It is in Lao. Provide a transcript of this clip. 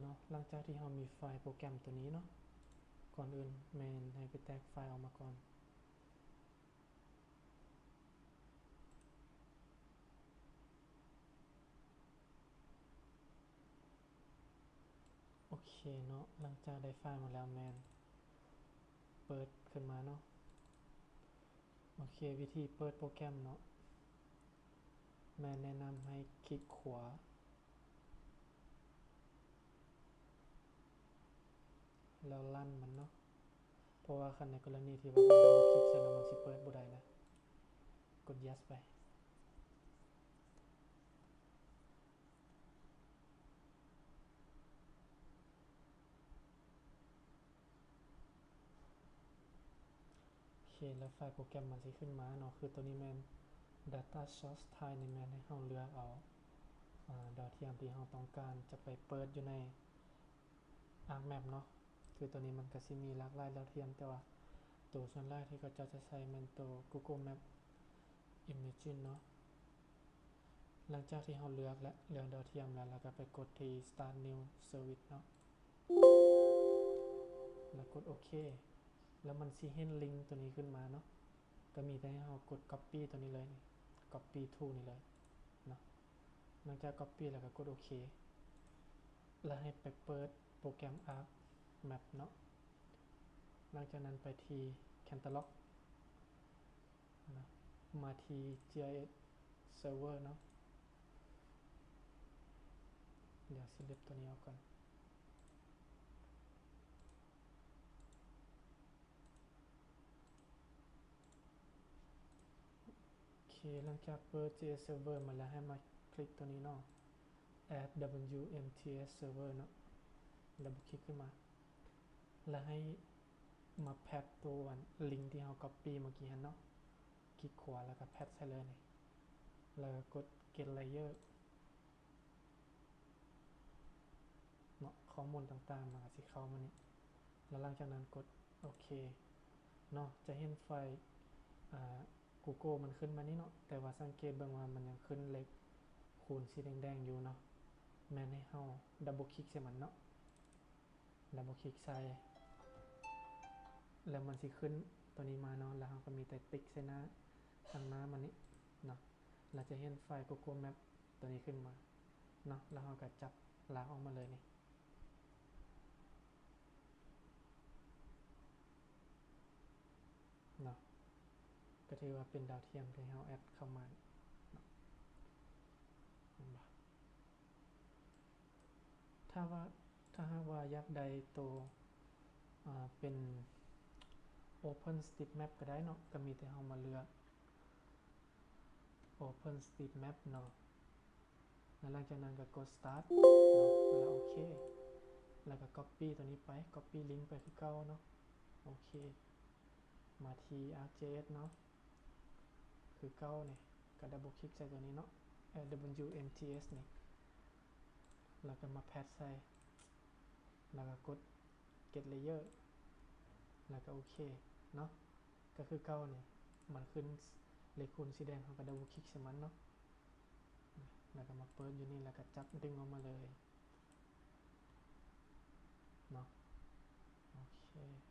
ເນາະ ຫຼັງຈາກທີ່ເຮົາມີໄຟລ໌ໂປຣແກຣມຕົວນີ້ເນາະ ກ່ອນອື່ນແມ່ນໃຫ້ໄປແຕກໄຟລ໌ອອກມາກ່ອນ. ໂອເຄເນາະ ຫຼັງຈາກໄດ້ໄຟລ໌ມາແລ້ວແມ່ນເປີດຂຶ້ນມາເນາະ. ໂອເຄ ວິທີເປີດໂປຣແກຣມເນາະ ແມ່ນແນະນຳໃຫ້ຄລິກຂວາ ແລ້ວຣັນມັນເນາະ ເພາະວ່າຄັນໃນກໍລະນີທີ່ວ່າເຮົາດັບເບິນຄລິກໃສ່ແລ້ວມັນຊິເປີດບໍ່ໄດ້ນະ ກົດ yes ໄປ. ໂອເຄ ແລ້ວໄຟລ໌ໂປຣແກຣມມັນຊິຂຶ້ນມາເນາະ ຄືໂຕນີ້ແມ່ນ data source type ນີ້ແມ່ນໃຫ້ເຮົາເລືອກເອົາ ອາ ດາວທຽມທີ່ເຮົາຕ້ອງການຈະໄປເປີດຢູ່ໃນ ArcMap ເນາະ ຄືໂຕນີ້ມັນກະຊິມີຫຼາກຫຼາຍດາວທຽມ ແຕ່ວ່າໂຕສ່ວນຫຼາຍທີ່ເຂົາເຈົ້າຈະໃຊ້ແມ່ນໂຕ Google Map Imagine ເນາະ. ຫຼັງຈາກທີ່ເຮົາເລືອກແລ້ວ ເລືອກດາວທຽມແລ້ວ ແລ້ວກໍໄປກົດທີ່ Start New Service ເນາະ ແລ້ວກົດໂອເຄ ແລ້ວມັນຊິເຫັນລິງໂຕນີ້ຂຶ້ນມາເນາະ ກໍມີແຕ່ໃຫ້ເຮົາກົດ Copy ໂຕນີ້ເລີຍ Copy to ນີ້ເລີຍເນາະ. ຫຼັງຈາກ Copy ແລ້ວກໍກົດໂອເຄ ແລ້ວໃຫ້ໄປເປີດໂປຣແກຣມ ArcMap ເນາະ. ຫຼັງຈາກນັ້ນໄປທີ່ Catalog ນະ ມາທີ່ GIS Server ເນາະ ດຽວຊິເລັບຕົວນີ້ອອກກ່ອນ. ໂອເຄ ຫຼັງຈາກເປີດ GIS Server ມາແລ້ວ ໃຫ້ມາຄລິກຕົວນີ້ເນາະ Add WMTS Server ເນາະ ດັບເບິນຄລິກຂຶ້ນມາ ແລ້ວໃຫ້ມາແພັດຕົວ ອັນ ລິງທີ່ເຮົາ Copy ເມື່ອກີ້ຫັ້ນເນາະ ຄລິກຂວາແລ້ວກໍແພັດໃສ່ເລີຍນີ້ ແລ້ວກໍກົດ Get Layer ເນາະ ຂໍ້ມູນຕ່າງໆມັນກໍຊິເຂົ້າມານີ້ ແລ້ວຫຼັງຈາກນັ້ນກົດໂອເຄເນາະ ຈະເຫັນໄຟລ໌ ອາ Google ມັນຂຶ້ນມານີ້ເນາະ ແຕ່ວ່າສັງເກດເບິ່ງວ່າມັນຍັງຂຶ້ນເລກຄູນສີແດງໆຢູ່ເນາະ ແມ່ນໃຫ້ເຮົາດັບເບິນຄລິກໃສ່ມັນເນາະ ດັບເບິນຄລິກໃສ່ ແລ້ວມັນຊິຂຶ້ນຕົວນີ້ມາເນາະ ແລ້ວເຮົາກໍມີແຕ່ຕິກໃສ່ໜ້າ ທາງໜ້າມັນນີ້ເນາະ ແລ້ວຈະເຫັນໄຟລ໌ Google Map ຕົວນີ້ຂຶ້ນມາເນາະ ແລ້ວເຮົາກໍຈັບລາກອອກມາເລີຍນີ້ເນາະ ກໍຖືວ່າເປັນດາວທຽມທີ່ເຮົາແອັດເຂົ້າມາເນາະ ເຫັນບໍ່? ຖ້າວ່າ ຖ້າຫາກວ່າຢາກໄດ້ໂຕ ອາ ເປັນ OpenStreetMap ກໍໄດ້ເນາະ ກໍມີແຕ່ເຮົາມາເລືອກ OpenStreetMap ເນາະ ແລ້ວຫຼັງຈາກນັ້ນກໍກົດ Start ເນາະ ແລ້ວໂອເຄ ແລ້ວກໍ Copy ຕົວນີ້ໄປ Copy Link ໄປຄືເກົ່າເນາະ ໂອເຄ ມາທີ່ ArcGIS ເນາະ ຄືເກົ່ານີ້ ກໍດັບເບິນຄລິກໃສ່ຕົວນີ້ເນາະ WMTS ນີ້ ແລ້ວກໍມາແພັດໃສ່ ແລ້ວກໍກົດ Get Layer ແລ້ວກໍໂອເຄເນາະ ກໍຄືເກົ່ານີ້ ມັນຂຶ້ນເລກຄູນສີແດງ ເຮົາກໍດັບເບິນຄລິກໃສ່ມັນເນາະ ແລ້ວກໍມາເປີດຢູ່ນີ້ ແລ້ວກໍຈັບດຶງອອກມາເລີຍເນາະ ໂອເຄ.